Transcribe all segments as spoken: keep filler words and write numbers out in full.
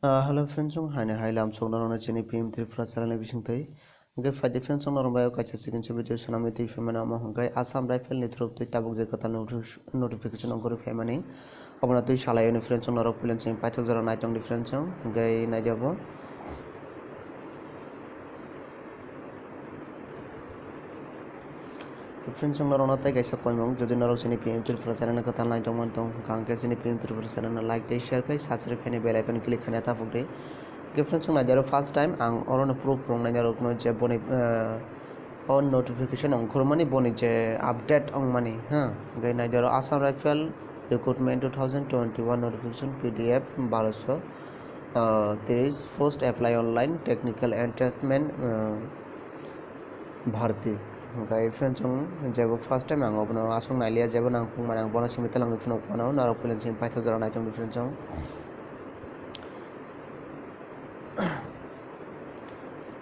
Ah, hello friends, chwng haino hai lam sok norokno chini P M Tripura channel ni bisingtwi. Hwnkhe phaidi friends, chwng norok bai kaisa chikon sa video swnamwi twi phaimano, omo hwnkhe Assam Rifle ni through twi tabuk je kwtal notification ongkhorwi phaimani. Obono twi salai oni friends, chwng norok puila chini paithak jora naitong di friends, chwng hwnkhe naidi obo. Friends, chwng norokno tei kaisa koimung, jodi norok chini P M Tripura channel no kwtal nai tongmani tong hwnkha, hwnkhe chini P M Tripura channel no like tei share khai, subscribe khainai bell icon click khaina ta phuk di. Hwnkhe friends, chwng naidi oro first time ang oro no proof rwng nai norokno je boni, eh, o notification ongkhormani, boni je update ongmani, ha, hwnkhe naidi oro Assam Rifle recruitment two thousand twenty-one notification P D F baroso, ah, tris post apply online technical entrance, ah, Bharti. Hwnkhe friends, chwng jebo first time ang obono aswk nailiya, jebo nangkukmani ang bono simi twlangwi phunuk mano, norok puila chini paithak jora naitong di friends, chwng.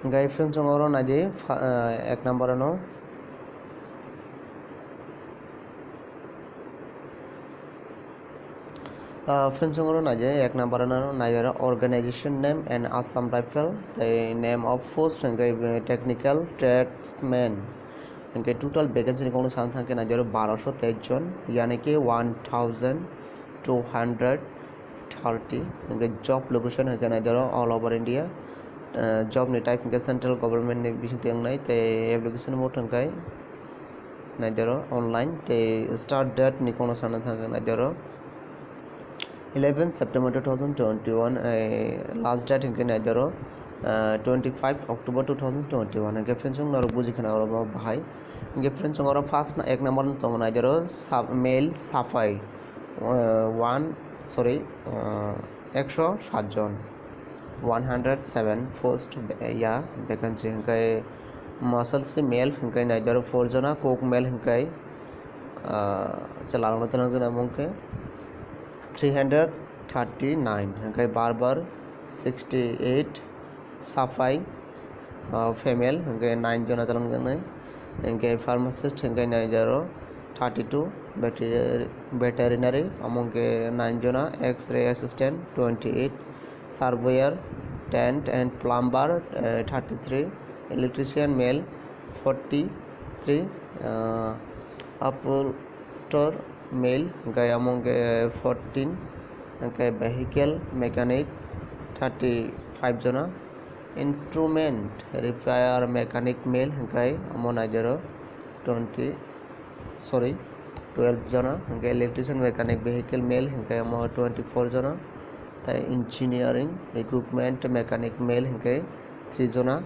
Hwnkhe friends, chwng oro naidi pha-, ah, ek number ano. Ah, friends, chwng oro naidi ek number ano naidi oro organization name and Assam Rifle, tei name of post hwnkhe, eh, technical tradesman. Hwnkhe total vacancy ni kokno sana thangkhe naidi oro baroso teis jon, yani ki one thousand two hundred thirty. Hwnkhe job location hwnkhe naidi oro all over India. Ah, job ni type hwnkhe central government ni bisingtwi wngnai, tei application mode hwnkhe naidi oro online, tei start date ni kokno sana thangkhe naidi oro eleven September two thousand twenty-one, eh, last date hwnkhe naidi oro, eh, twenty-five October two thousand twenty-one. Hwnkhe friends, chwng norok buji khana oro bahai. Hwnkhe friends, chwng oro first na ek number no tongo naidi oro sap-, male sapai, eh, one, sorry, eh, ekso sat jon, one hundred seven post, eh, ya, vacancy hwnkhe muscle si male hwnkhe naidi oro four jona, coke male hwnkhe, ah, chwla rokno twlang jana omo hwnkhe three hundred thirty-nine, hwnkhe barber sixty-eight, sapai, ah, female hwnkhe nine jona twlang jaknai, hwnkhe pharmacist hwnkhe naidi oro thirty-two, veter-, veterinary omo hwnkhe nine jona, X-ray assistant twenty-eight, surveyor, tent and plumber, eh, thirty-three, electrician male forty-three, ah, upholsterer male hwnkhe omo hwnkhe fourteen, hwnkhe vehicle mechanic thirty-five jona, instrument repair mechanic male hwnkhe omo naidi oro twenty, sorry, twelve jona, hwnkhe electrician mechanic vehicle male hwnkhe omo twenty-four jona, tei engineering equipment mechanic male hwnkhe three jona,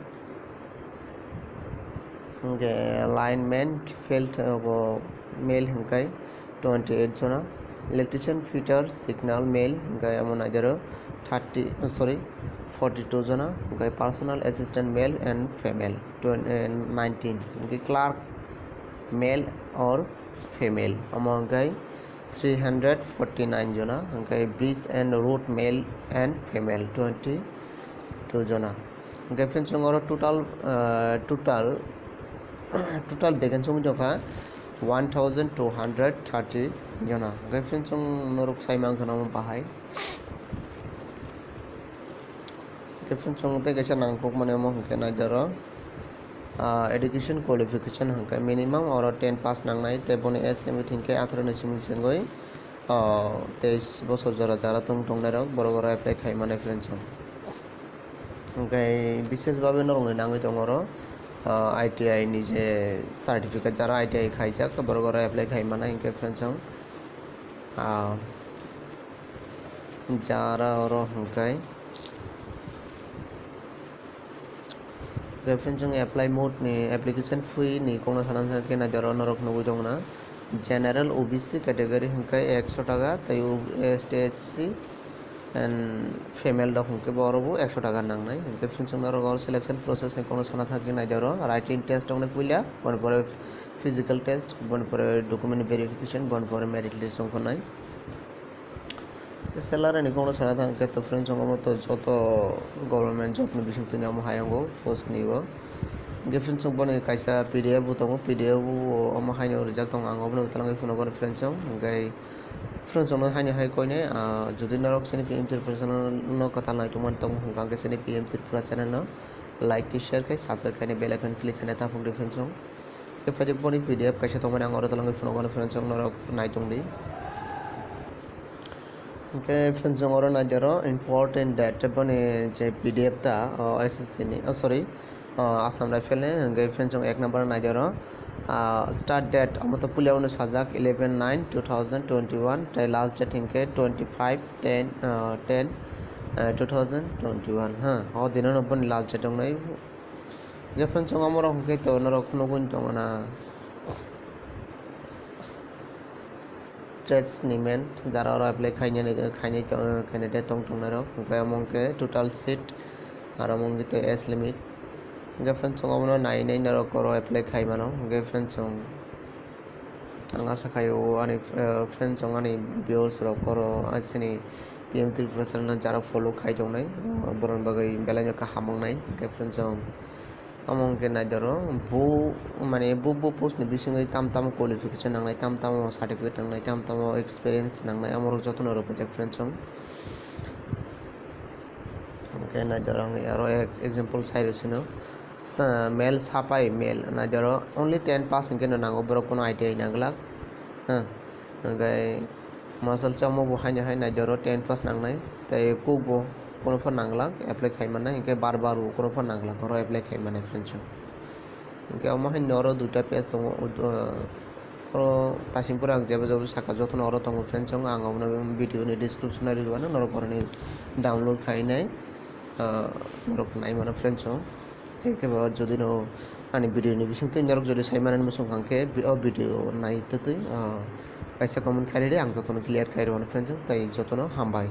hwnkhe lineman field, uh, male hwnkhe twenty-eight jona, electrician fitter signal male hwnkhe omo naidi oro thirty, uh, sorry, forty-two jona, hwnkhe personal assistant male and female twen-, uh, nineteen, hwnkhe clerk male or female omo hwnkhe three hundred forty-nine jona, hwnkhe bridge and road male and female twenty-two jona. Hwnkhe friends, chwng oro total, ah, total, total vacancy wngwi tongkha one thousand two hundred thirty jona. Hwnkhe friends, chwng norok sai mankha omo bahai. Hwnkhe friends, chwng tei kaisa nangkukmani omo hwnkhe naidi oro, ah, education qualification hwnkhe minimum oro ten pass nangnai, tei boni age limit hwnkhe atharo ni simi chengwi, ah, teis bosor jora jara tong tongnairok borok oro apply khai manai friends, chwng. Hwnkhe bises babe norokni nangwi tongo oro, ah, I T I ni je certificate, jara I T I khaijak borok oro apply khai manai hwnkhe friends, chwng, ah, jara oro hwnkhe. Hwnkhe friends, chwng apply mode ni, application fee ni kokno sana thangkhe naidi oro norok nugwi tongna. General O B C category hwnkhe ekso taka, tei S T, S C and female rok hwnkhe borok bo ekso taka nangnai. Hwnkhe friends, chwng norok oro selection process ni kokno sana thangkhe naidi oro written test tongnai puila, boni pore physical test, boni pore document verification, boni pore merit list ongkhornai. Salary ni kokno sana thang khe to friends, omo to joto government job ni bising twi omo hai wngo post ni bo. Hwnkhe friends, boni kaisa P D F bo tongo, P D F bo omo hai no rijak tongo, ang obono twlangwi phunukgo friends, hwnkhe Friends, chwngno haino hai koine, ah, jodi norok chini P M Tripura channel no kwtal nai tongmani tong hwnkha, hwnkhe chini P M Tripura channel no like tei share khai, subscribe khai, bell icon click khai tapok di friends chwng. Khe phaidi boni P D F kaisa tongmani ang oro tolangwi phunukgo friends chwng norok nai tong di. Hwnkhe friends chwng oro nai di oro important date boni je P D F ta, o, S S C ni, oh, sorry, ah, Assam Rifle ni, hwnkhe friends chwng ek number nai di oro. Ah, start date, omo to puila uno sajak eleven nine two thousand twenty-one, tei last date hwnkhe twenty-five ten, ah, ten, ah, two thousand twenty-one, ha, o dino no boni last date wngnai. Hwnkhe friends chwng omo rok hwnkhe to norok phunugwi tongo na. Trades ni men, jara oro apply khainani, khainai to-, candidate tong tongnai rok, hwnkhe omo hwnkhe total seat, aro omo hwnkhe tei age limit. Hwnkhe friends chwng omono nai nai norok oro apply khai mano, hwnkhe friends chwng ang asa khai o ani, eh, friends chwng ani viewers rok oro asini P M Tripura channel no jara follow khai tongnai, borokni bagwi belai no kaham wngnai, hwnkhe friends chwng. Omo hwnkhe nai di oro, bo, mane, bo, bo post ni bisingwi tam tamo qualification nangnai, tam tamo certificate nangnai, tam tamo experience nangnai, omo rok jotono rwphaijak friends chwng. Hwnkhe nai di oro ang aro ex-, example sai rw sino. Sa-, male sapai male, nai di oro only ten pass hwnkhe no nango, borok kono I T I nangwlak. Ha, hwnkhe Masal chamo bo haino hai nai di oro ten pass nangnai, tei kuk bo kono phan nanglak apply khai mannai, hwnkhe bar bar bo kono phan nanglak oro apply khai mannai friends chwng. Hwnkhe omo hai oro duita page tongo, uh, oro Taisingpura ang jebo jebo saka jotono oro tongo friends chwng, ang obono video ni description o ri rwmano norok oroni download khainai, uh, norok nai mano friends chwng. Hwnkhe bo jodi no ani video ni bisingtwi norok jodi sai manani muchung kha hwnkhe o video nai twtwi, ah, kaisa comment khairidi, ang jotono clear khairwmano friends chwng, tei jotono hambai.